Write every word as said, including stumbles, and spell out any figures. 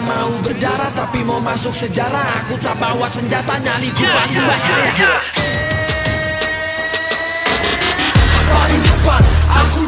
Mau berdarah tapi mau masuk sejarah. Aku tak bawa senjata, nyaliku paling bahaya. Paling depan, aku